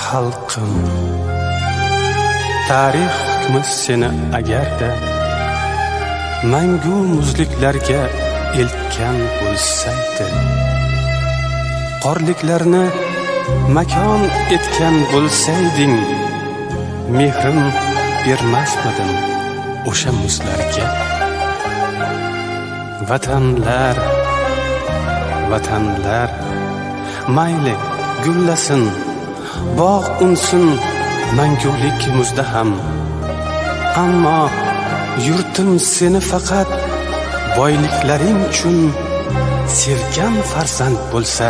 Xalqim, tarix hukmi seni agarda mangu muzliklarga eltgan bo'lsaydi, qorliklarni makon etgan bo'lsayding, mehrim bermasmidim o'sha muzlarga? Vatanlar, vatanlar, mayli, gullasin, bog' unsin mangulik muzda ham, ammo yurtim seni faqat boyliklaring uchun sevgan farzand bo'lsa,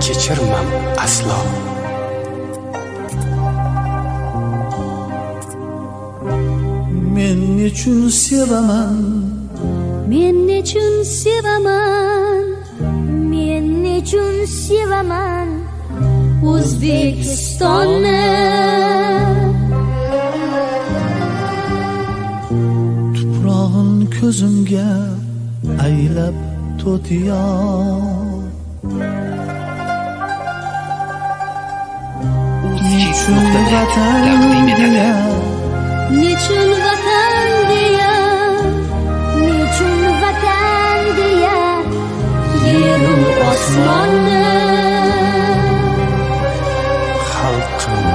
kechirmam aslo. Men nechun sevaman? Men nechun sevaman? Men nechun sevaman O'zbekistonni? Tuprog'in ko'zimga aylab to'tiyo. Nechun Uzchek.net vatan taqdim etadi. deya? Nechun vatan deya? Nechun vatan deya yeru osmonni? Xalqim,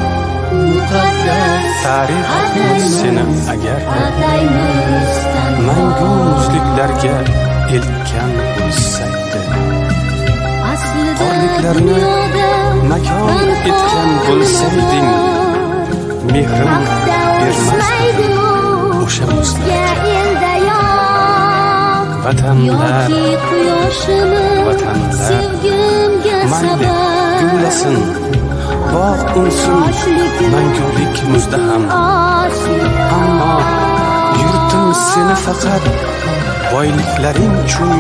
Muqaddas tarix hukmi seni agarda ataymiz mangu tanho. muzliklarga eltgan bo'lsaydi, Aslida qorliklarni dunyoda makon tanho etgan bo'lsayding, nima bor? mehrim Paxta bermasmidim o'smaydimi o'sha o'zga muzlarga? elda yo'q? Vatanlar, Yoki quyoshimi vatanlar, sevgimga mayli, sabab? gullasin, bog' unsin mangulik muzda ham, Osiyo. Ammo yurtim seni faqat boyliklaring uchun